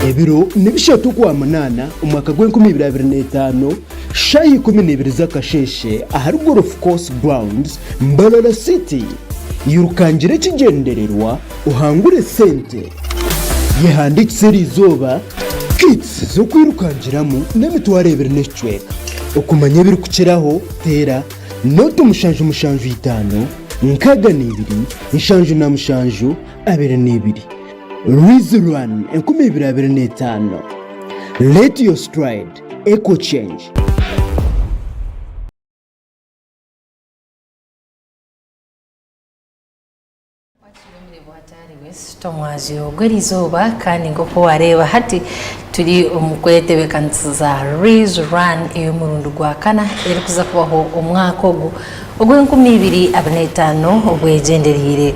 Ebiro nibishatu Okwamunaana omwaka gw'enkumi ibiri 25, shaaha 12 z'akasheeshe ahari Golf Course Grounds, Mbarara City. Yirukangire ekigyendererwa ohangure sente. Yehandiikise eriizooba, kits z'okwirukangiramu n'emitwaro ebiri n'ekicweka. Okumanya ebirikukiraho, teera nooti 775 62 77 22. Rwizi Run 2025, Let your stride echo change. Omwazyo gw'erizooba kandi nk'oku wareeba hati turi omu kwetebekanisiza Riz Run ey'omurundi gwa kana erikuza kubaho omwaka ogu ogw'enkumi ibiri abiri n'etaano obwegyendereire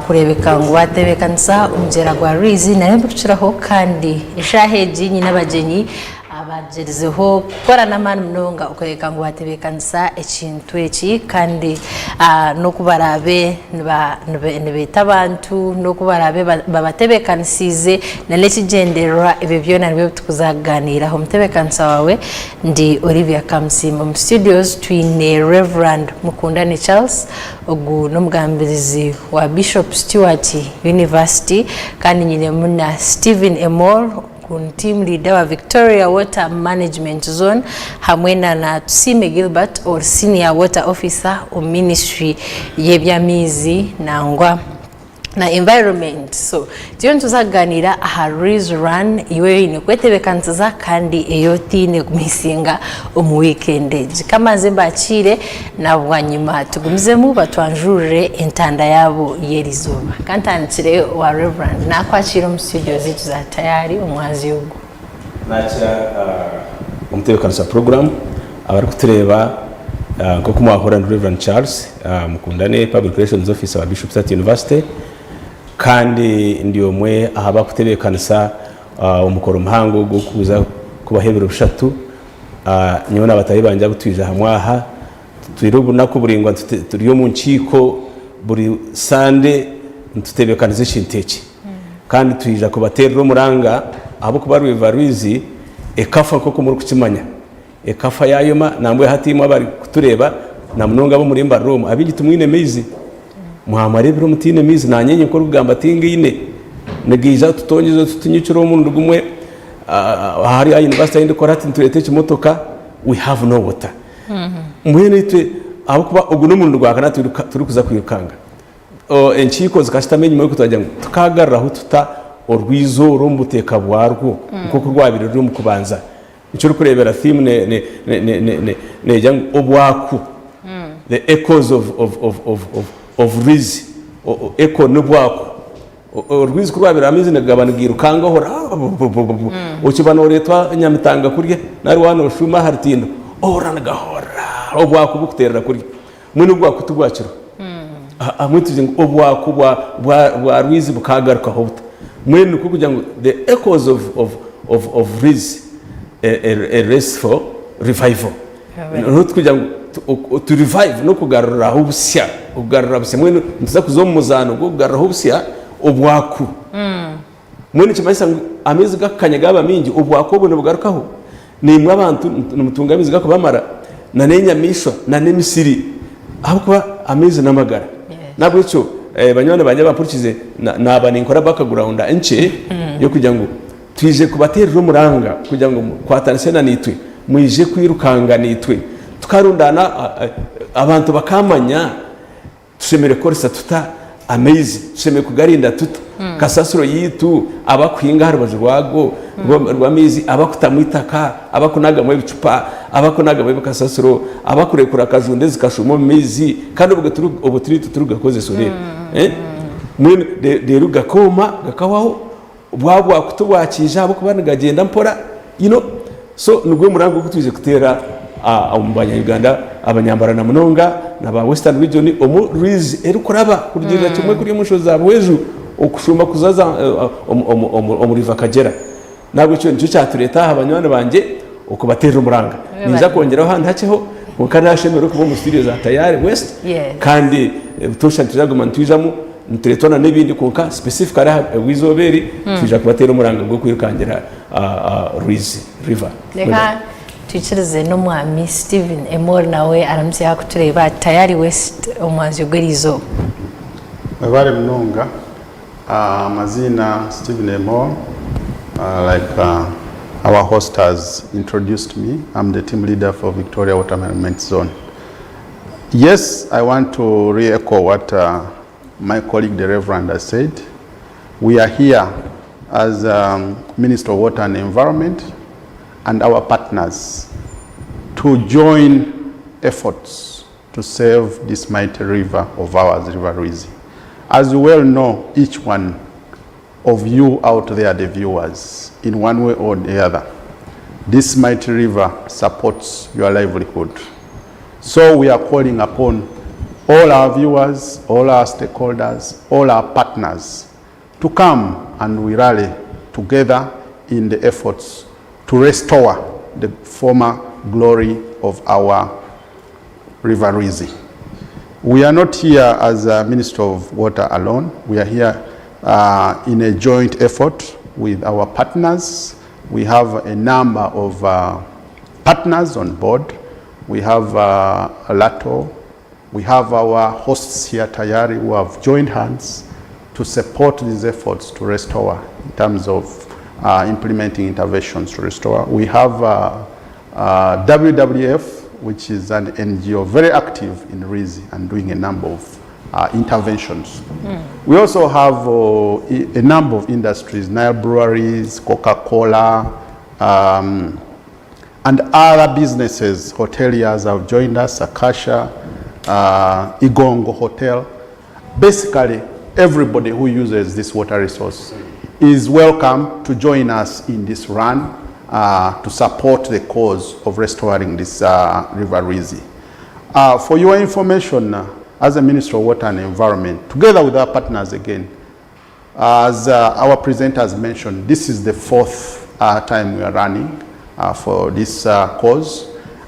kureebeka ngu batebekanisa omugyera gwa Rwizi n'ebirikukiraho kandi eshaaha egi nyine abagyenyi Abagyerizeho kukora n'amaani munonga okworeka ngu batebeekanisa ekintu eki kandi n'oku baraabe nibeeta abantu n'oku baraabe babatebeekanisiize n'ekigyendererwa ebyo byona nibyo turikuza kugaaniiraho. Omutebeekanisa waawe ndi Olivia Kamusiime. Omu studios twine Rev. Mukundane Charles, ogu n'omugambirizi wa Bishop Stuart University kandi nyinemu na Stephen Emol, Ogu ni Team Leader wa Victoria Water Management Zone hamwe na na Tusiime Gilbert ori Senior Water Officer omu Ministry y'eby'amaizi nangwa na Environment. So turiyo nituza kuganiira aha Rwizi Run iwe ei oine kwetebekanisiza kandi ei otaine kumisinga omu weekend egi. Kamanze mbakiire Na bwanyima tugumizemu batwanjurire entanda yaabo y'erizooba. Kantandikire owa Rev. Naakwakiira omu studio zaitu za Tayari omwazyo ogu. Naakira omutebeekanisa wa puroguraamu abarikutureeba nk'oku mwahurira ndi Rev. Charles Mukundane, Public Relations Officer wa Bishop Stuart University kandi ndi omwe aha barikutebeekanisa omukoro muhango ogw'okuza kubaho ebiro bishatu. Nyowe na bataahi bangye abu twija hamwe aha, tutwire obunaku buraingwa turi omu nkiiko buri Sande nitutebeekanisa ekintu eki. Kandi twija kubateerera omuranga ahabw'okuba River Rwizi ekafa nk'oku murikukimanya. Ekafa yaayoma nambwenu hati imwe abarikutureeba na munonga ab'omuri Mbarara omu, abaingi timwine maizi. Mwamara ebiro mutaine maizi, naanye nyowe nk'orikugamba tingaine. Nigaija tutongyeze tutunyukire omurundi gumwe. Ahari aha university ahu ndikukora hati nitureeta ekimotoka we have no water. Mbwenu itwe ahabw'okuba ogu n'omurundi gwa kana turikuza kwirukanga, enkiiko zikashutama enyima y'oku twagira ngu tukaagaruraho tuta orwizi oru omu buteeka bwarwo nk'oku rwabaire ruri omu kubanza. Nikyo orikureebera theme neegira ngu obwaku, the echoes of rwizi, echo n'obwaku. Orwizi ku rwabaire amaizi nigaba nigairukanga ohurira bu-bu-bu-bu-bu. Okiba nooreetwa Nyamitanga kurya nari waaba nooshuuma aha rutindo ohurira nigahoorera obwaku bukuteerera kurya. Mbwenu obwaku tibwakiriho. Mbwenu tugire ngu obwaku bwa bwa bwa rwizi bukaagarukaho buta? Mbwenu nikwo kugira ngu the echoes of of of of rwizi a a a race for revival. Noneho tikugira ngu to revive n'okugaruraho busya, okugarura busya. Mbwenu nituza kuza omu muzaano gw'okugaruraho busya obwaku. Mbwenu nikimanyisa ngu amaizi gakukanya gaaba maingi, obwaku obwo nibugarukaho. Naimwe abantu nimutunga amaizi gakubamara na n'enyamaishwa na n'emisiri ahabw'okuba amaizi n'amagara. N'ahabw'ekyo banywani bangye abampurikiize naaba ninkora background nkye y'okugira ngu Twije kubateerera omuranga kugira ngu mukwatanise na naitwe, mwije kwirukanga naitwe. Tukarundaana abantu bakaamanya tushemereire kukoresa tuta amaizi, tushemereire kugarinda tuta, kasasiro yaitu, abakuhinga aha rubaju rwago rw'amaizi, abakutamu eitaka, abakunagamu ebicupa, abakunagamu ebikasasiro, abakurekura kajunde zikashuuma omu maizi kandi obwo turi itwe turikugakozesa oreeba. Mbwenu reero gakooma gakahwaho. Bwaba bwakutu bwakiija ahabw'okuba nigagyenda mpora you know so nigwo muranga ogu twije kuteera omu banya Uganda abanyambara na munonga na ba western region omu rwizi erikuraba kurugirira kimwe kuri omu nshozi za Buhweju okushuuma kuza za omu river Kagyera. Nahabwekyo nikyo kyatureeta aha banywani bangye okubateerera omuranga. Ninza kwongyeraho ahandi hakyeho kwonka nashemererwa kuba omu studio za Tayari West kandi butoosha nitwija kuguma nitwijamu. Nitureetwa na n'ebindi kwonka specifically aha bw'eizooba eri twija kubateera omuranga gw'okwirukangira Rwizi River. Reka twikirize n'omwami Stephen Emori nawe aramutsye aha kutureeba ati Tayari West omwazyo gw'eriizooba. Webare munonga. Amaziina Stephen Emori, like our host has introduced me, am the team leader for Victoria Water Management Zone. Yes, I want to re-echo what my colleague the Reverend has said. We are here as Minister of Water and Environment and our partners to join efforts to save this mighty river of ours, River Rwizi. As you well know, each one of you out there, the viewers, in one way or the other, this mighty river supports your livelihood. So we are calling upon all our viewers, all our stakeholders, all our partners to come and we rally together in the efforts to restore the former glory of our River Rwizi. We are not here as a Minister of Water alone. We are here in a joint effort with our partners. We have a number of partners on board. We have LATO. We have our hosts here, Tayari, who have joined hands to support these efforts to restore in terms of implementing interventions to restore. We have WWF, which is an NGO very active in Rwizi and doing a number of interventions. We also have a number of industries, Nile Breweries, Coca-Cola, and other businesses. Hoteliers have joined us, Akasha, Igongo Hotel. Basically, everybody who uses this water resource is welcome to join us in this run to support the cause of restoring this River Rwizi. For your information, as a Minister of Water and Environment, together with our partners again, as our presenters mentioned, this is the fourth time we are running for this cause.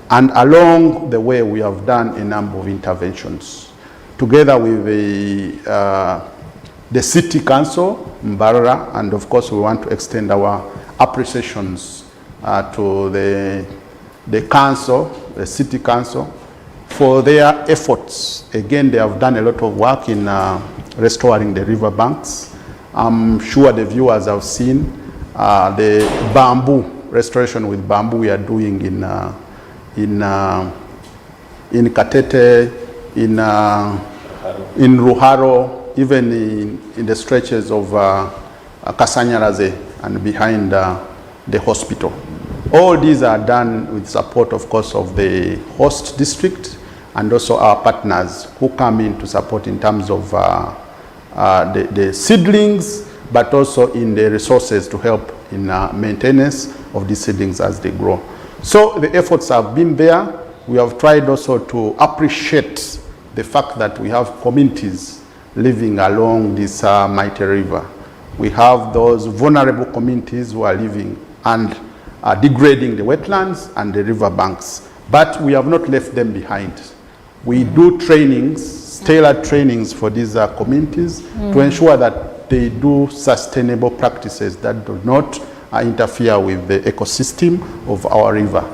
And along the way, we have done a number of interventions. Together with the City Council, Mbarara, and of course we want to extend our appreciations to the council, the City Council, for their efforts. Again, they have done a lot of work in restoring the river banks. I'm sure the viewers have seen the bamboo restoration with bamboo we are doing in Katete, in Ruharo, even in the stretches of Kasanyaraze and behind the hospital. All these are done with support, of course, of the host district and also our partners who come in to support in terms of the seedlings, but also in the resources to help in maintenance of these seedlings as they grow. So the efforts have been there. We have tried also to appreciate the fact that we have communities living along this mighty river. We have those vulnerable communities who are living and are degrading the wetlands and the river banks, but we have not left them behind. We do trainings, tailored trainings for these communities to ensure that they do sustainable practices that do not interfere with the ecosystem of our river.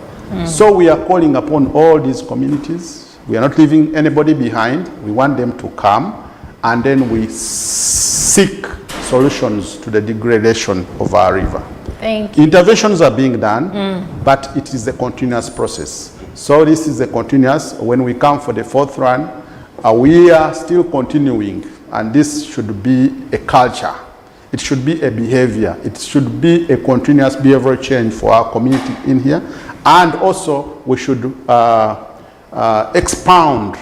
So we are calling upon all these communities. We are not leaving anybody behind. We want them to come, and then we seek solutions to the degradation of our river. Thank you. Interventions are being done, but it is a continuous process. So this is a continuous. When we come for the fourth run, we are still continuing, and this should be a culture. It should be a behavior. It should be a continuous behavioral change for our community in here. And also, we should expound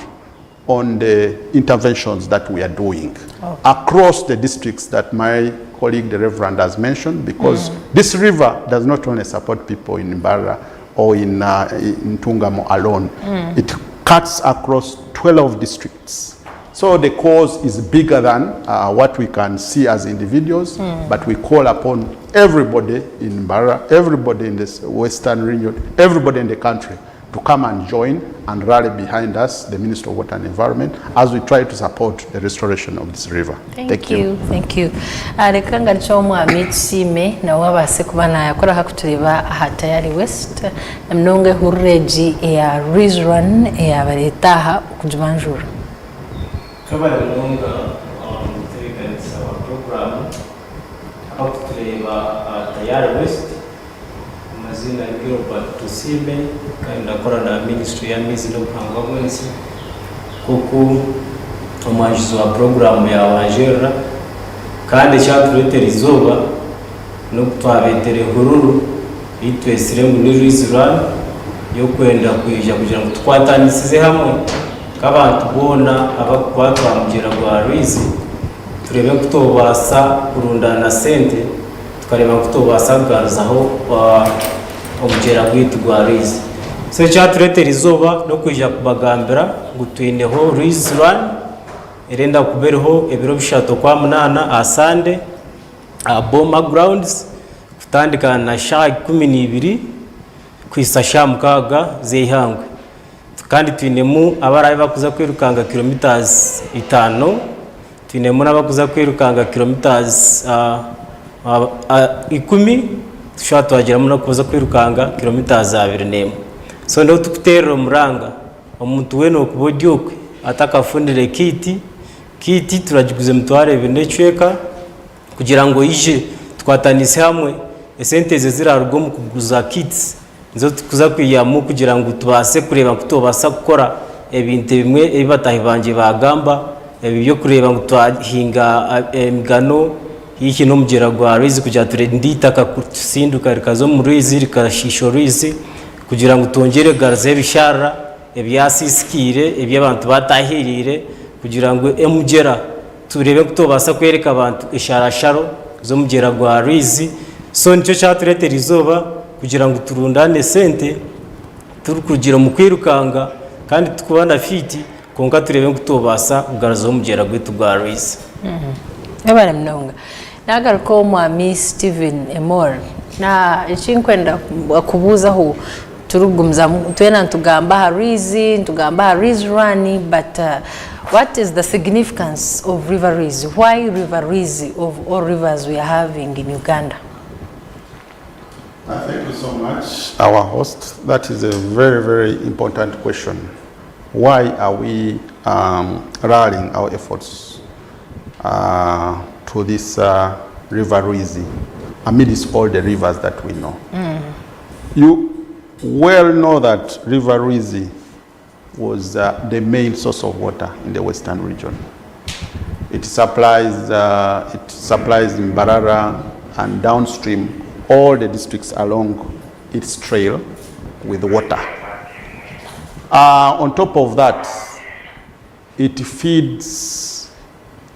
on the interventions that we are doing across the districts that my colleague, the Reverend, has mentioned, because this river does not only support people in Mbarara or in Ntungamo alone. It cuts across 12 districts. So the cause is bigger than what we can see as individuals, but we call upon everybody in Mbarara, everybody in this western region, everybody in the country to come and join and rally behind us, the Ministry of Water and Environment, as we try to support the restoration of this river. Thank you. Thank you. Ah, reka ngarukye omwami Tusiime nawe abaase kuba nayakoraho akutureeba aha Tayari West na munonga ehurura egi eya Rwizi Run eyabareeta aha okugibanjurira. Twebare munonga omutebeekanisa wa puroguraamu abarikutureeba aha Tayari West. Amaziina ni Gilbert Tusiime kandi ndakora na minisitule y'amaizi n'obuhangwa bw'ensi nk'oku omwanjuzi wa puroguraamu yaabanjurira. Kandi ekyatureetera eizooba n'oku twabeetera ehururu ei twetsire ngu ni Rwizi Run y'okwenda kwija kugira ngu tukwatanisize hamwe nk'abantu boona abarikukwatwa aha mugyera gwa Rwizi tureebe ku twobaasa kurundaana sente tukareeba ngu twobaasa kugaruzaho omugyera gwaitu gwa Rwizi. So ekyatureetera eizooba n'okwija kubagambira ngu twineho Rwizi Run erenda kuba eriho ebiro bishatu Okwamunaana aha Sande aha Boma Grounds kutandika na shaaha 12 kuhitsya shaaha 6 z'eihangwe. Kandi twinemu abaraabe barikuza kwirukanga kilometres itaano, twinemu n'abarikuza kwirukanga kilometres ikumi, tushobora twagiramu n'abarikuza kwirukanga kilometres 21. So niho turikuteerera omuranga, omuntu weena orikuba ori okwe atakafunire kiiti, kiiti turagiguza emitwaro ebiri n'ekicweka. Kugira ngu oije tukwatanise hamwe, esente ezi eziraruga omu kuguza kits nizo turikuza kwihamu kugira ngu tubaase kureeba ngu twobaasa kukora ebintu ebimwe ebi bataahi bangye baagamba, ebi by'okureeba ngu twahinga emigano haihi n'omugyera gwa Rwizi kugira turinde eitaka kusinduka rikaza omu rwizi rikashiisha orwizi kugira ngu twongyere kugaruzaho ebisharara ebyasiisikaire ebi abantu baataahiriire kugira ngu omugyera Tureebe ku twobaasa kwereka abantu esharasharo z'omugyera gwa Rwizi. So nikyo kyatureetera eizooba kugira ngu turundaane sente turikurugira omu kwirukanga kandi turikuba na fiiti kwonka tureebe ngu twobaasa kugaruzaho omugyera gwaitu gwa Rwizi. Webare munonga. Nagaruka ow'omwami Stephen Emor. Na ekinkwenda kubuuzaho Turikugumizamu twena nitugamba aha rwizi, nitugamba aha rwizi rwani but what is the significance of river rwizi? Why river rwizi of all rivers we are having in Uganda? Thank you so much our host. That is a very very important question. Why are we um, rallying our efforts uh, to this uh, river Rwizi amidst all the rivers that we know? Mm. You well know that River Rwizi was uh, the main source of water in the western region. It supplies, uh, it supplies Mbarara and downstream all the districts along its trail with water. Uh, on top of that, it feeds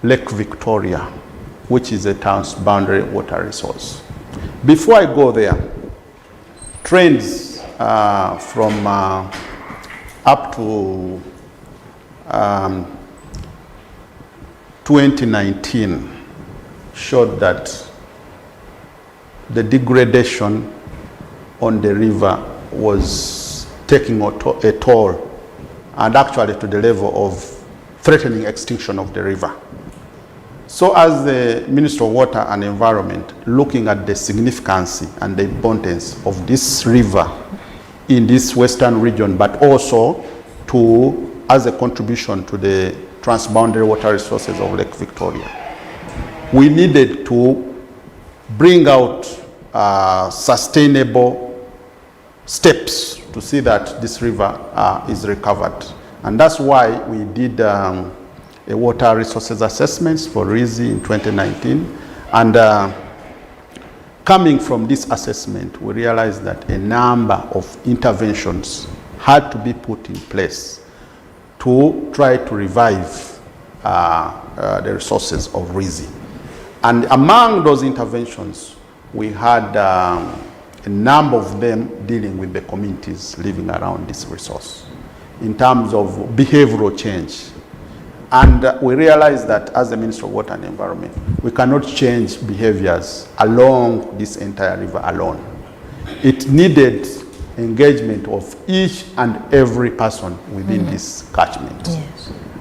Lake Victoria, which is a town's boundary water resource. Before I go there, trends uh, from uh, up to um, 2019 showed that the degradation on the river was taking a toll and actually to the level of threatening extinction of the river. So as the Minister of Water and Environment, looking at the significance and the importance of this river in this western region, but also to as a contribution to the transboundary water resources of Lake Victoria, we needed to bring out sustainable steps to see that this river is recovered. And that's why we did a water resources assessments for Rwizi in 2019. And coming from this assessment, we realized that a number of interventions had to be put in place to try to revive the resources of Rwizi. And among those interventions, we had a number of them dealing with the communities living around this resource in terms of behavioral change. And we realized that as the Minister of Water and Environment, we cannot change behaviors along this entire river alone. It needed engagement of each and every person within this catchment.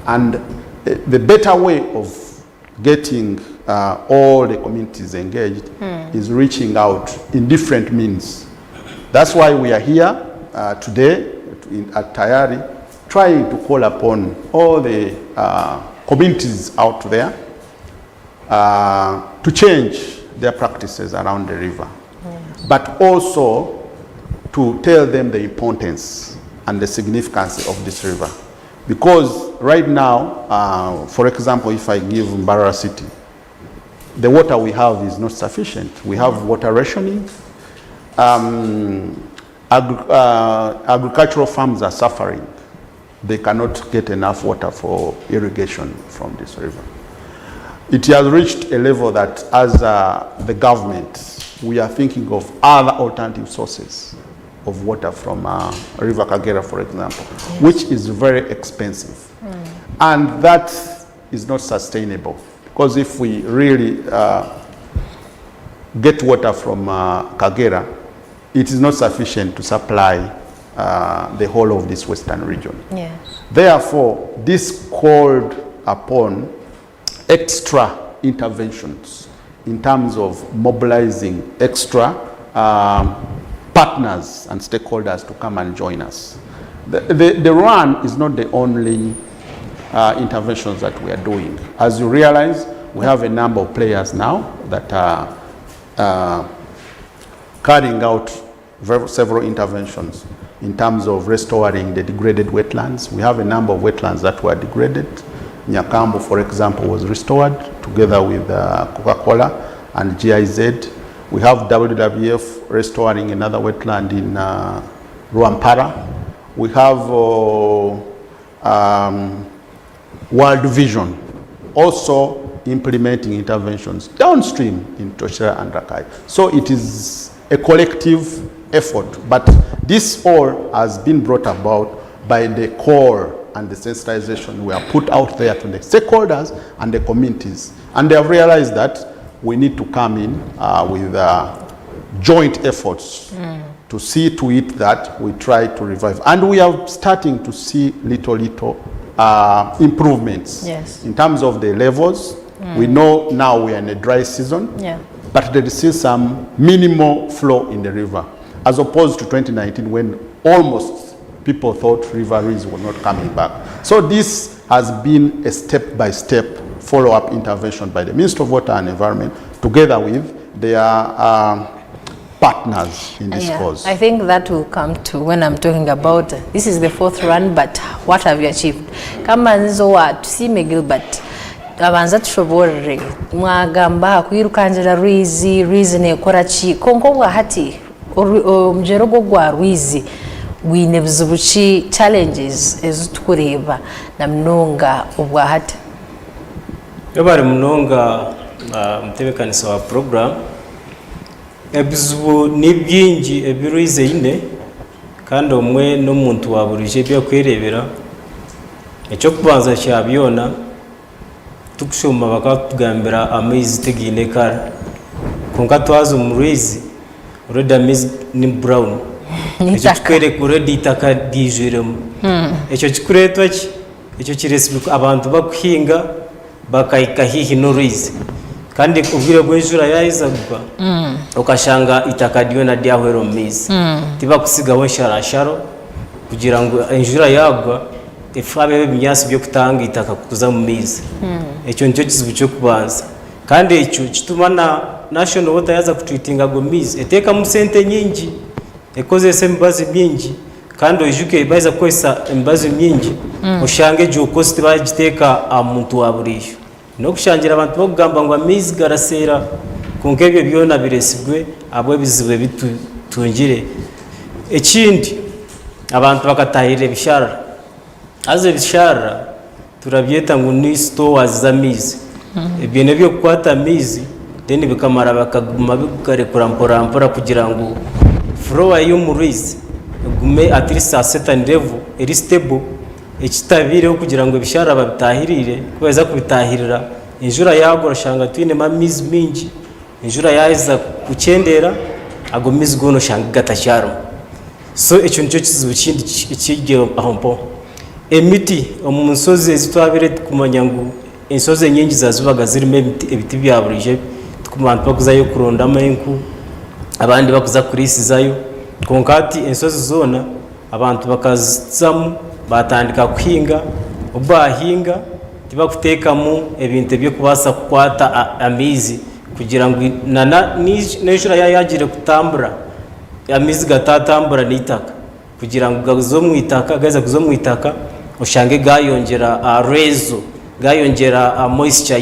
And the better way of getting all the communities engaged is reaching out in different means. That's why we are here today at Tayari, trying to call upon all the communities out there to change their practices around the river, but also to tell them the importance and the significance of this river. Because right now, for example, if I give Mbarara City, the water we have is not sufficient. We have water rationing. Agricultural farms are suffering. They cannot get enough water for irrigation from this river. It has reached a level that as the government, we are thinking of other alternative sources of water from River Kagera, for example, which is very expensive. And that is not sustainable, because if we really get water from Kagera, it is not sufficient to supply the whole of this western region. Therefore, this called upon extra interventions in terms of mobilizing extra partners and stakeholders to come and join us. The run is not the only interventions that we are doing. As you realize, we have a number of players now that are carrying out several interventions in terms of restoring the degraded wetlands. We have a number of wetlands that were degraded. Nyakambo, for example, was restored together with Coca-Cola and GIZ. We have WWF restoring another wetland in Rwampara. We have World Vision also implementing interventions downstream in Toshera and Rakai. So it is a collective effort, but this all has been brought about by the call and the sensitization we have put out there to the stakeholders and the communities. And they have realized that we need to come in with joint efforts to see to it that we try to revive. And we are starting to see little improvements. In terms of the levels, we know now we are in a dry season, but there is still some minimal flow in the river, as opposed to 2019 when almost people thought river Rwizi were not coming back. So this has been a step-by-step follow-up intervention by the Ministry of Water and Environment together with their partners in this cause. I think that will come to when I'm talking about this is the fourth run, but what have you achieved? Kama nzo wa Tusiime Gilbert abanza tushoborere mwagamba kwirukangira Rwizi, Rwizi nekora ki, konka obwa hati omugyera ogwo gwa Rwizi gwine bizibu ki, challenges ezitukureeba na munonga obwa hati? Iyo bari munonga mutebekanisa wa program, ebizibu ni bingi ebi Rwizi eine, kandi omwe n'omuntu wa burijo ebyakwerebera. Ekyokubanza kya byona, tukushoma bakatugambira amaizi tegiine kara, konka twaza omu rwizi already amaizi ni brown. Ekyo kikwereka already itaka ryijwiremu. Ekyo kikureetwa ki? Ekyo kiresibwe abantu bakuhinga bakahika haihi n'orwizi, kandi obwire bw'enjura yaheza kugwa okashanga itaka ryona ryahwera omu maizi. Tibakusigaho ensharasharo kugira ngu enjura yagwa habeho ebinyaatsi by'okutanga itaka kuza omu maizi. Ekyo nikyo kizibu ky'okubanza, kandi ekyo kituma na National Water yaza kutreatinga ago maizi eteekamu sente nyingi, ekozesa emibazi mingi, kandi oijuke baheza kukozesa emibazi mingi oshange egyo cost bagiteeka aha muntu wa buriijo. N'okushangira abantu bakugamba ngu amaizi garaseera, konka ebyo byona biresibwe ahabw'ebizibu ebi tutungire. Ekindi, abantu bakatahirira ebisharara, haza ebisharara turabyeta ngu ni stores z'amaizi. Ebyo n'ebyokukwata amaizi, then bikamara bakaguma bikarekura mpora mpora kugira ngu flow y'omu rwizi egume at least a certain level eri stable. Ekitabiireho kugira ngu ebisharara babitahirire, kubaheza kubitahirira enjura yagwa oshanga twinemu amaizi mingi, enjura yaheza kukyendera ago maizi goona oshanga gatakyarimu. So ekyo nikyo kizibu kindi ekiri aho mpaho. Emiti omu nshozi ezi twabaire tukumanya ngu enshozi enyingi zazibaga zirimu emiti ebiti bya buriijo abantu bakuzayo kurondamu enku, abandi bakuza kuriisizayo kwonka hati enshozi zoona abantu bakazizamu batandika kuhinga, obu baahinga tibakuteekamu ebintu ebirikubaasa kukwata amaizi kugira ngu n'enjura yaaba yaagiire kutambura amaizi gatatambura n'eitaka kugira ngu gaze omu itaka, gaheza kuza omu itaka oshange gayongyera aha rwezo, gayongyera aha moisture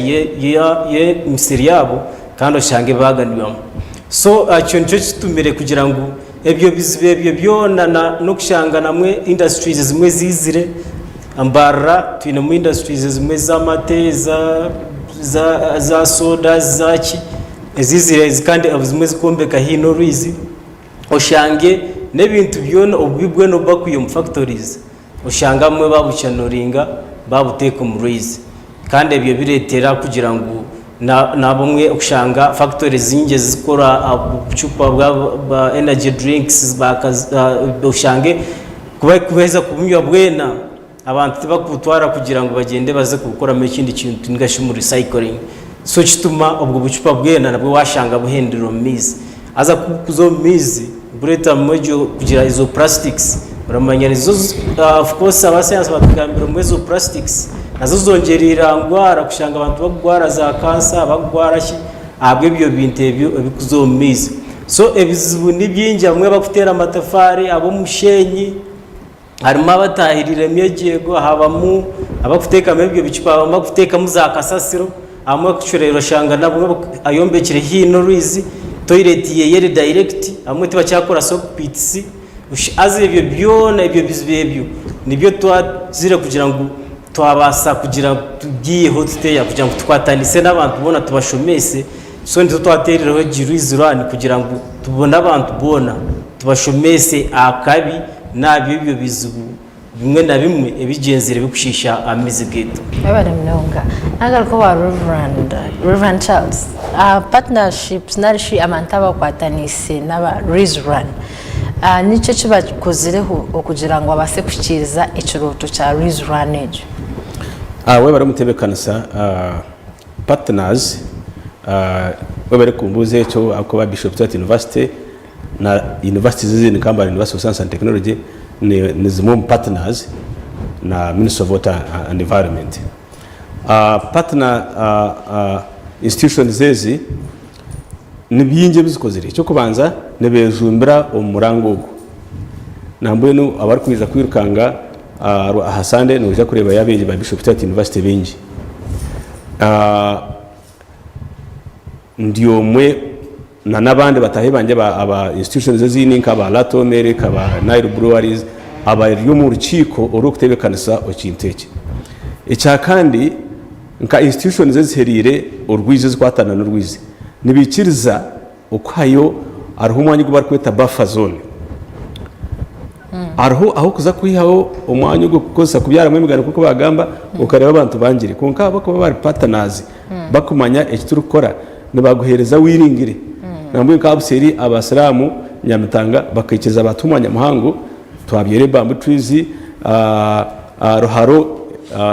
y'emisiri yaabo kandi oshange baganywamo. So ekyo nikyo kitumire kugira ngu ebyo bizibu ebyo byona n'okushanga namwe industries ezimwe ziizire, Mbarara twinemu industries ezimwe ez'amate, eza soda, ezaki, eziizire kandi ezimwe zikwombeka haihi n'orwizi. Oshange n'ebintu byona obubi bwona obu barikwiha omu factories oshange abamwe babucanoringa babuteeka omu rwizi. Kandi ebyo bireetera kugira ngu n'abamwe okushanga factories nyingi ezirikukora obucupa bwa energy drinks oshange kubarikuheza kubunywa bwena Abantu tibakubutwara kugira ngu bagyende baze kubukoramu ekindi kintu ninga shi omu recycling. So kituma obwo bucupa bwena nabwo washanga buhendire omu maizi. Haza ku bukuza omu maizi bureetamu egyo kugira ezo plastics. Oramanya nizo of course aba sayansi batugambira ngu ezo plastics nazo zongyera ndwara kushanga abantu bakugwara za cancer, bakugwara ki ahabw'ebyo bintu ebyo ebikuza omu maizi. So ebizibu ni bingi abamwe abakuteera amatafaari, ab'omushenyi. Harimu abatahirire emyegyego, habamu abakuteekamu ebyo bicupa, habamu abakuteekamu za kasasiro, abamwe kucureera oshanga nabwo ayombekire haihi n'orwizi, toyireti ye eri dayirekiti, abamwe tibakyakora soak pits, haza ebyo byona ebyo bizibu ebyo nibyo twazire kugira ngu twabaasa kugira ngu tubyiheho tuteya kugira ngu tukwatanise n'abantu boona tubashomese, so nitwo twateerireho egi rwizi run kugira ngu tubone abantu boona tubashomese aha kabi n'aha bizibu bimwe na bimwe ebigyenzire birikushiisha amaizi gaitu. Webare munonga. Nagaruka owa Reverend, Reverend Charles, aha partnerships nari shi abantu abakwataniise n'aba Riz Run, niki eki bakozireho okugira ngu babaase kuhikiiriza ekirooto kya Riz Run egyo? Webare omutebeekanisa. Partners, webare kumbuuza ekyo ahabw'okuba Bishop Stuart University na universities ezindi nka Mbale University of Science and Technology ni zimwe omu partners na Ministry of Water and Environment. Partner institutions ezi ni bingi ebi zikozire. Eky'okubanza nibejumbira omu muranga ogu. Nambwenu abarikwija kwirukanga aha Sunday noija kureebayo abeegi ba Bishop Stuart University baingi. Ndi omwe na n'abandi bataahi bangye aba institutions ezindi nka aba Lato Milk, aba Nile Breweries abari omu rukiiko orw'okuteebekanisa ekintu eki. Ekya kandi nka institutions ezihereire orwizi ezikwatana n'orwizi nibaikiriza okuhayo hariho omwanya ogu barikweta buffer zone. Hariho ah'okuza kwihaho omwanya ogwo kukozesa kubyaramu emigano nk'oku baagamba okareeba abantu bangire kwonka ahabw'okuba bari partners bakumanya eki turikukora nibaguheereza wiringire. Nambwenu nka buseeri abasiraamu Nyamitanga bakaikiriza baatuha omwanya muhango twabyara ebamboo trees, Ruharo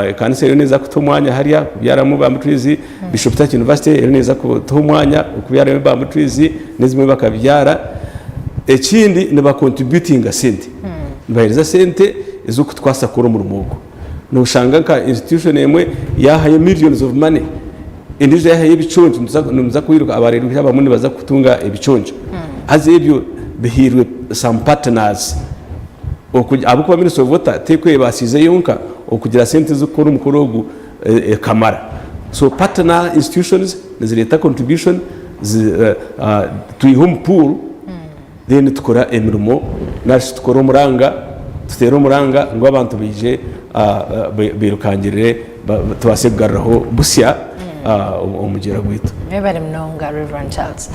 ekanisa eriyo neeza kutuha omwanya hariya kubyaramu bamboo trees, Bishop Church University eriyo neeza kutuha omwanya okubyaramu bamboo trees n'ezimwe bakabyara. Ekindi niba contributinga sente, nibaheereza sente ez'okutukwasa kukora omurimo ogu. Noshanga nka institution emwe yahayo millions of money, endiijo yahayo ebiconco, nimuza kwiruka abareebi abamwe nibaza kutunga ebiconco. Haza ebyo bihairwe some partners. Ahabw'okuba Ministry of Water tekwebaasiize yonka okugira sente z'okukora omukoro ogu ekamara. So partner institutions nizireeta contribution, twiha omu pool then tukora emirimo nari shi tukore omuranga, tuteere omuranga ngu abantu baije bairukangirire tubaase kugaruraho busya omugyera gwaitu. Mwebare munonga Rev. Charles.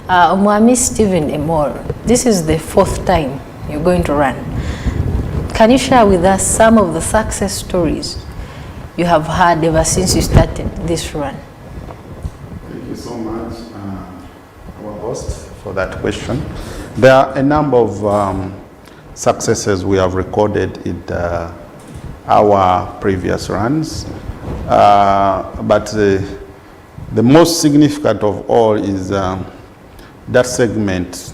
Omwami Stephen Emol, this is the fourth time you're going to run. Can you share with us some of the success stories you have had ever since you started this run? Thank you so much, our host, for that question. There are a number of um, successes we have recorded in our previous runs. But the most significant of all is that segment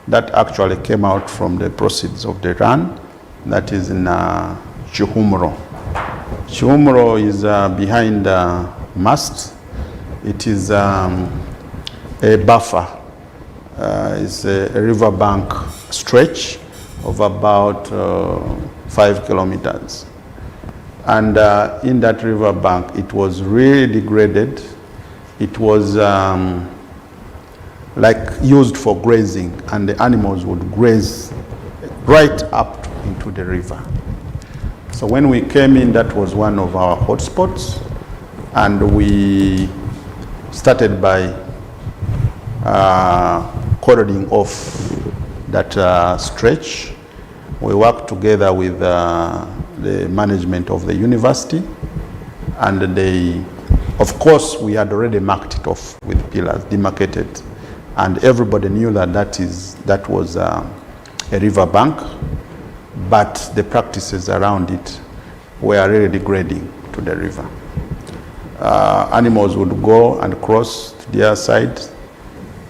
that actually came out from the proceeds of the run, that is in Kihumuro. Kihumuro is behind MUST. It is a buffer. It's a riverbank stretch of about 5 kilometers. And in that riverbank, it was really degraded. It was like used for grazing, and the animals would graze right up into the river. So when we came in, that was one of our hotspots, and we started by cordoning off that stretch. We worked together with the management of the university, and they, of course, we had already marked it off with pillars, demarcated, and everybody knew that that was a river bank, but the practices around it were really degrading to the river. Animals would go and cross to the other side,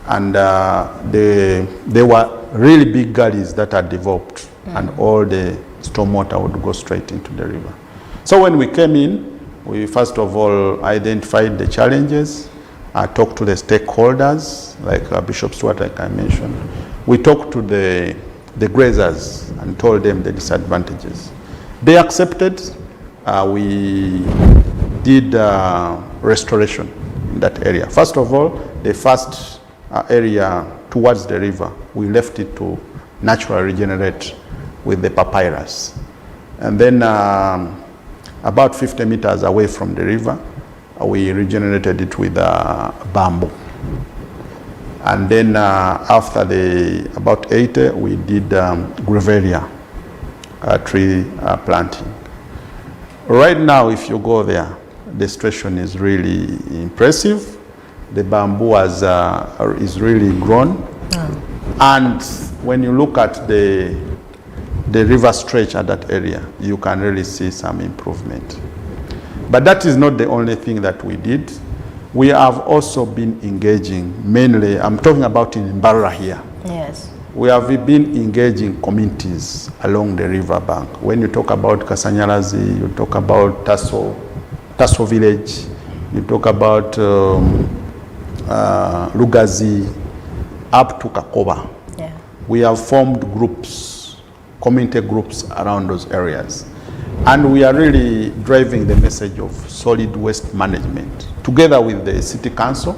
and there were really big gullies that had developed, and all the stormwater would go straight into the river. So when we came in, we first of all identified the challenges, talked to the stakeholders, like Bishop Stuart, like I mentioned. We talked to the grazers and told them the disadvantages. They accepted. We did restoration in that area. First of all, the first area towards the river, we left it to naturally regenerate with the papyrus. And then about 50 meters away from the river, we regenerated it with bamboo. And then after the about 80, we did grevillea tree planting. Right now, if you go there, the situation is really impressive. The bamboo is really grown. And when you look at the river stretch at that area, you can really see some improvement. But that is not the only thing that we did. We have also been engaging, mainly, I'm talking about in Mbarara here. We have been engaging communities along the river bank. When you talk about Kasanyalazi, you talk about Taso, Taso village, you talk about Lugazi, up to Kakoba. We have formed groups, community groups around those areas. And we are really driving the message of solid waste management together with the city council,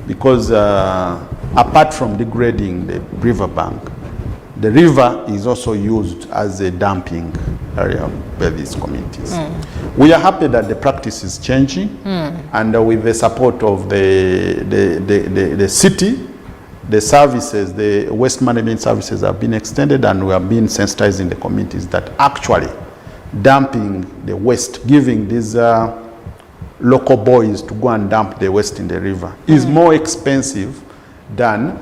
because apart from degrading the river bank, the river is also used as a dumping area by these communities. We are happy that the practice is changing, and with the support of the city, the services, the waste management services have been extended, and we have been sensitizing the communities that actually dumping the waste, giving these local boys to go and dump the waste in the river is more expensive than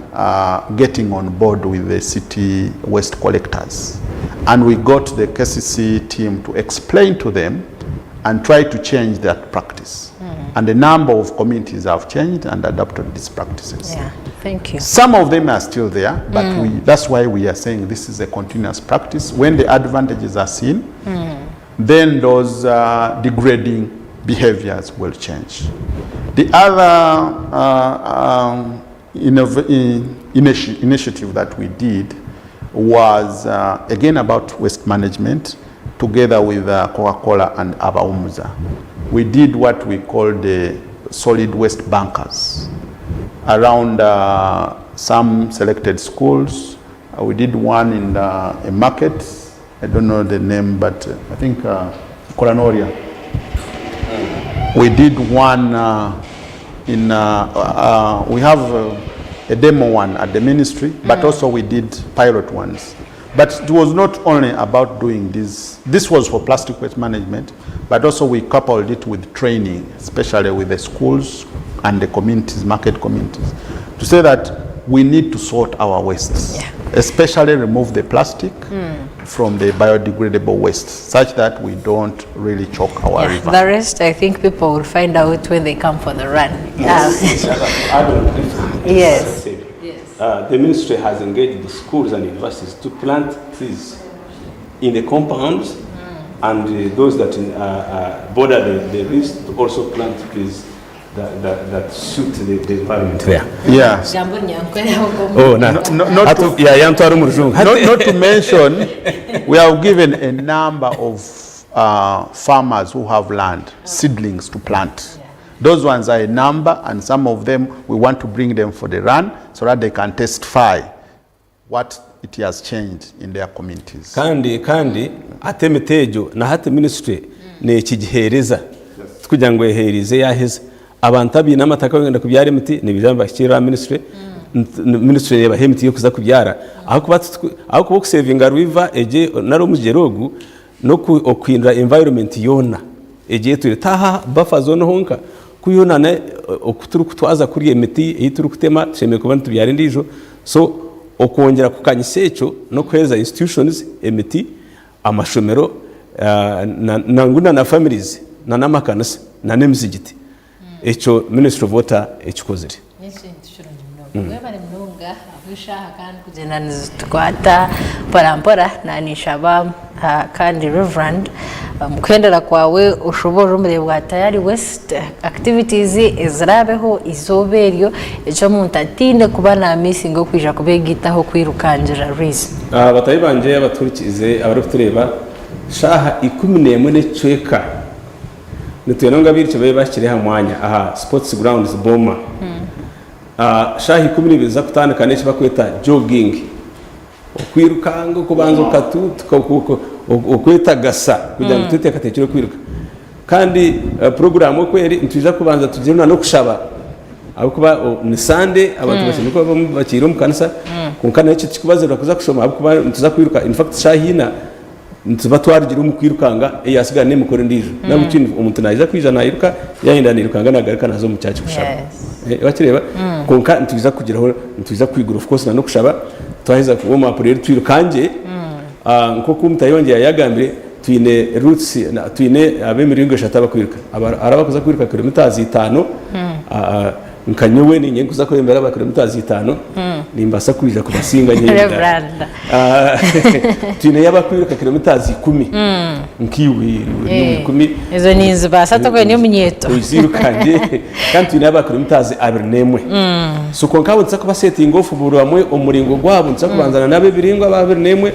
getting on board with the city waste collectors. And we got the KCC team to explain to them and try to change that practice. And the number of communities have changed and adopted these practices. Yeah, thank you. Some of them are still there, but that's why we are saying this is a continuous practice. When the advantages are seen, then those degrading behaviors will change. The other initiative that we did was again about waste management together with Coca-Cola and Abahumuza. We did what we call the solid waste bunkers around some selected schools. We did one in a market. I don't know the name, but I think Kolanoria. We did one we have a demo one at the ministry, but also we did pilot ones. But it was not only about doing this, this was for plastic waste management, but also we coupled it with training, especially with the schools and the communities, market communities, to say that we need to sort our wastes, especially remove the plastic. from the biodegradable waste such that we don't really choke our Yeah, river. the rest I think people will find out when they come for the run. Yes. Add on briefly. Yes. The ministry has engaged the schools and universities to plant trees in the compounds and those that border the rivers to also plant trees that suit the environment there. Yeah. Jambo nyankore aho Oh, na. No, not Hatu, ya yantwara omu rujungu. Not to mention, we have given a number of farmers who have land, seedlings to plant. Those ones are a number, and some of them we want to bring them for the run so that they can testify what it has changed in their communities. Kandi ate emiti egyo na hati ministry nekigiheereza tikugira ngu eheerize yaheza. Abantu abaine amataka bagenda kubyara emiti nibaija nibahikirira aha ministry, ministry ebaha emiti y'okuza kubyara ahakuba ahakuba okusevinga river egi nari omugyera ogu n'okuhindura environment yoona egi etwire taha buffer zone honka ku yoona oku turikutwaza kuriya emiti ei turikutema tushemereire kuba nitubyara endiijo. So okwongyera kukanyisa ekyo n'okuheereza institutions emiti, amashomero, nangwa na na families na n'amakanisa na n'emizigiti. Ekyo Ministry of Water ekikozire. N'ekintu kirungi munonga. Webare munonga ahu eshaaha kandi kugyenda nizitukwata mpora mpora naninshaba kandi Reverend omu kuhendera kwawe oshoboorore omurebe bwa Tayari West activities eziraabeho eizooba eryo eki omuntu ataine kuba na missinga okwija kubegaitaho kwirukangira Rwizi. Bataahi bangye abatuhurikiize abarikutureeba, shaaha 11 n'ekicweka nitwenda ngu abairukye babe bahikire aha mwanya aha Sports Grounds Boma. Shaaha 12 z'akutandika n'eki barikweta jogging, okwirukanga okubanza okatuutuka okwetagasa kugira ngu tweteekateekyere okwiruka. Kandi puroguraamu oku eri nitwija kubanza tugire n'okushaba ahabw'okuba ni Sande abantu bashemereire kuba bakiire omu kanisa kwonka nayo tikikubazirira kuza kushoma ahabw'okuba nituza kwiruka in fact shaaha ina nituba twarugire omu kwirukanga eyasigara n'emikoro endiijo. Nabwo omuntu naija kwija nairuka yayenda nairukanga nagaruka naaza omu church kushaba. Wakireeba? Kwonka nitwija kugiraho nitwija kwigura of course n'okushaba twaheza ku warm up reero twirukangye. Nk'oku mutaahi wangye yaayagambire twine routes twine ab'emiringo eshatu abakwiruka. Hariho abarikuza kwiruka kilometres itaano, nka nyowe niinye nkuza kwebembera aba kilometres itaano, nimbaasa kwija kubasinga nyowe. Reverend. Twineyo abakwiruka kilometres 10 nkaiwe ori omu 10. Ezo ninzibaasa tokuba ndi omunyeeto. Ozirukangye kandi twineyo aba kilometres 21. So kwonka abo nituza kuba setinga off buri bamwe omu muringo gwabo, nituza kubanza na n'ab'ebiringo aba 21,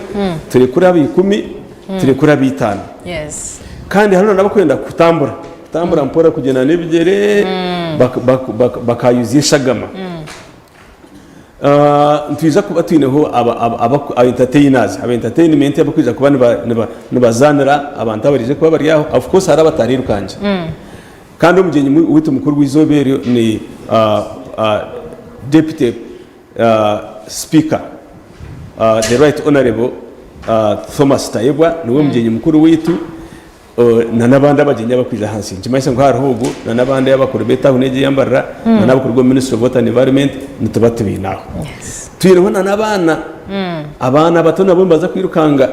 turekure aba 10, turekure aba itaano. Kandi hariho n'abakwenda kutambura, kutambura mpora kugyenda n'ebigyere bakayuzya eshagama. Nitwija kuba twineho aba entertainers, aba entertainment abarikwija kuba nibazaanira abantu abaraije kuba bari aho. Of course hariho abatarirukangi. Kandi omugyenyi waitu mukuru w'eizooba eryo ni Deputy Speaker, the Right Honourable Thomas Tayebwa niwe mugyenyi mukuru waitu na n'abandi abagyenyi abakwija ahansi. Nikimanyisa ngu hariho ogu na n'abandi abakuru b'etawuni egi ey'Ambarara na n'abakuru b'omu Ministry of Water and Environment nituba tubaine aho. Twineho na n'abaana, abaana bato nabo nibaza kwirukanga.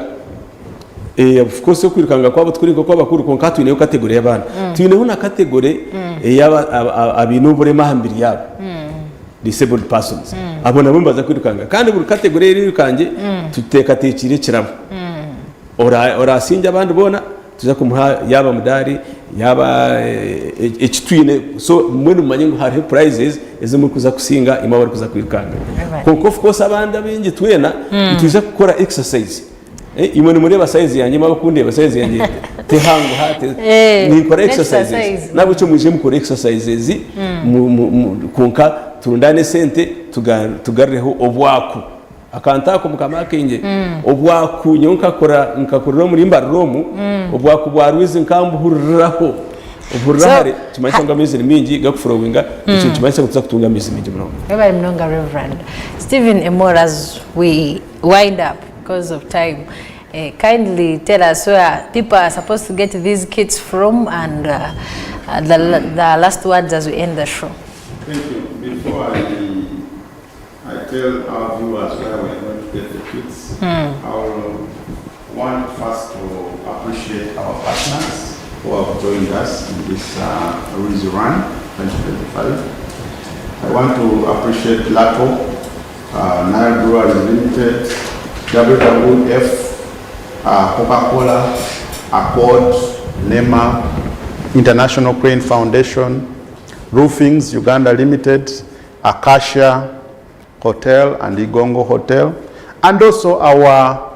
Of course okwirukanga kwabo tikuri nk'okw'abakuru kwonka twineho category y'abaana. Twineho na category ey'abaine oburema aha mibiri yaabo, disabled persons. Abo nabo nibaza kwirukanga kandi buri category eriirukangye tuteekateekiire ekirabo. Orasingye abandi boona tuza kumuha yaaba mudaari yaaba eki twine. So mbwenu mumanye ngu hariho prizes ezi murikuza kusinga imwe abarikuza kwirukanga. Kwonka of course abandi abaingi twena nitwija kukora exercise. Imwe nimureeba size yangye, imwe abakundeeba size yangye tehango hati. Ninkora exercises. Nahabwekyo mwije mukore exercises kwonka turundaane esente tugarureho obwaku. Akantu ako mukama akingye. Obwaku nyowe nkakura nkakurira omuri Mbarara omu, obwaku bwa rwizi nkambuhuriraho. Obuhurira hare kimanyisa ngu amaizi ni maingi gakufurowinga, ekyo nikimanyisa ngu tuza kutunga amaizi maingi munonga. Webare munonga Reverend Stephen Emora as we wind up because of time kindly tell us where people are supposed to get these kits from and the last words as we end the show. Thank you. Before I, I tell our viewers where we are going to get the kits, I will appreciate our partners who have joined us in this uh, Rwizi Run 2025. I want to appreciate LATO, uh, Nile Breweries Limited, WWF, uh, Coca-Cola, Accord, NEMA, International Crane Foundation, Roofings Uganda Limited, Acacia Hotel and Igongo Hotel, and also our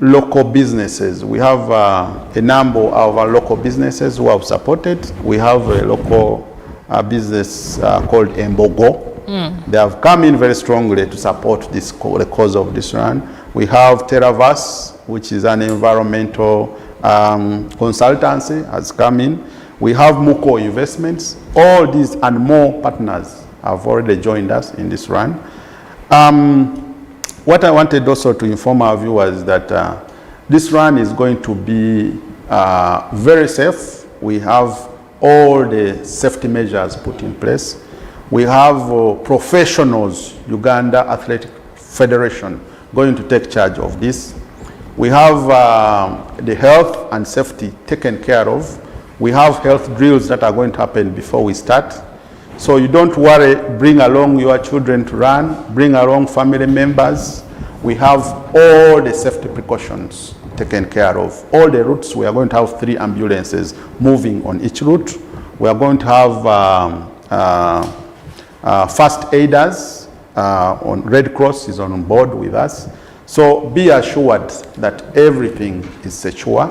local businesses. We have a number of our local businesses who have supported. We have a local business called Embogo. They have come in very strongly to support this the cause of this run. We have Terravas, which is an environmental consultancy, has come in. We have Muko Investments. All these and more partners have already joined us in this run. What I wanted also to inform our viewers is that this run is going to be very safe. We have all the safety measures put in place. We have professionals, Uganda Athletic Federation, going to take charge of this. We have the health and safety taken care of. We have health drills that are going to happen before we start. So you don't worry, bring along your children to run, bring along family members. We have all the safety precautions taken care of. All the routes, we are going to have three ambulances moving on each route. We are going to have first aiders on Red Cross is on board with us. So be assured that everything is secure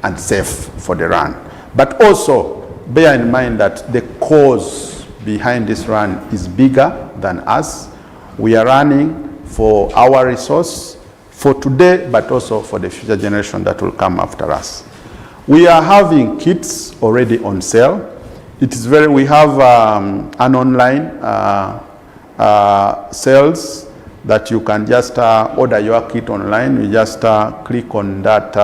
and safe for the run. But also bear in mind that the cause behind this run is bigger than us. We are running for our resource for today, but also for the future generation that will come after us. We are having kits already on sale. It is very, we have an online sales that you can just order your kit online. You just click on that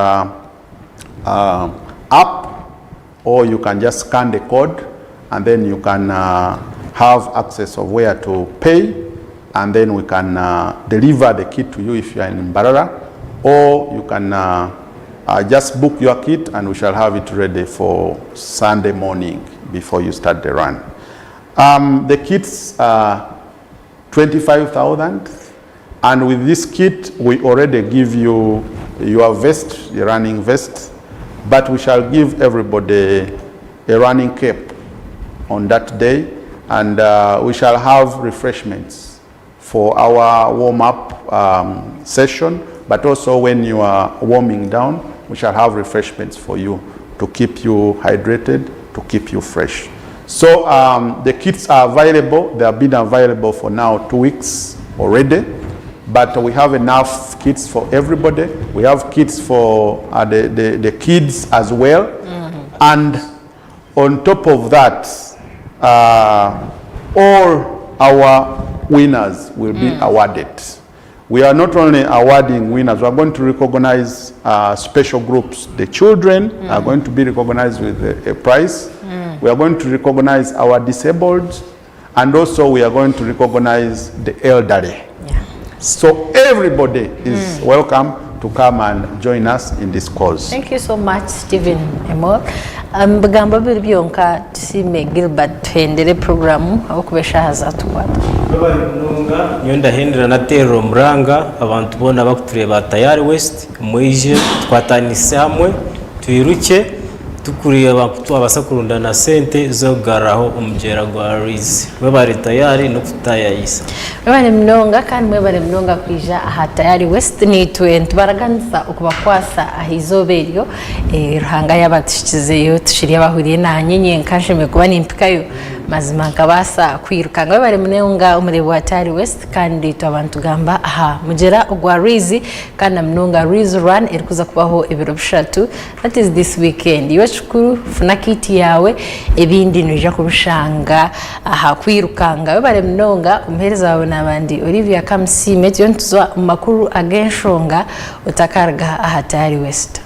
app, or you can just scan the code, and then you can have access of where to pay, and then we can deliver the kit to you if you are in Mbarara, or you can just book your kit and we shall have it ready for Sunday morning before you start the run. The kits are 25,000, and with this kit we already give you your vest, the running vest, but we shall give everybody a running cap on that day, and we shall have refreshments for our warm-up session, but also when you are warming down, we shall have refreshments for you to keep you hydrated, to keep you fresh. So the kits are available. They have been available for now 2 weeks already, but we have enough kits for everybody. We have kits for the kids as well. And on top of that, all our winners will be awarded. We are not only awarding winners, we are going to recognize special groups. The children are going to be recognized with a prize. We are going to recognize our disabled, and also we are going to recognize the elderly. So everybody is welcome to come and join us in this cause. Thank you so much, Stephen Emol. Bigambo biri byonka tusiime Gilbert tuhendere programu ahabw'okuba eshaaha zatukwata. Bari munonga niyo ndahendera naterera omuranga abantu boona bakutureeba Tayari West mwije tukwatanise hamwe twiruke tukureba twabasa kurundana sente zo kugaruraho omugyera gwa Rwizi mwebare tayari n'okutayayisa. Mwebare munonga kandi mwebare munonga kwija aha Tayari West nitwe nitubaraganisa okubakwasa aha izooba eryo Ruhanga yabatushikizeyo tushiri abahuriye nanye nyenka nshemere kuba nimpikayo mazima nkabaasa kwirukanga. Webare munonga omureebi wa Tayari West kandi twaba nitugamba aha mugyera ogwa Rwizi kandi na munonga Rwizi Run erikuza kubaho ebiro 3, that is this weekend. Iwe kikuru funa kit yawe ebindi noija kubishanga aha kwirukanga. Webare munonga omuheereza wawe n'abandi Olivia Kamusiime tuyo nituza omu makuru ag'enshonga otakaruga aha Tayari West.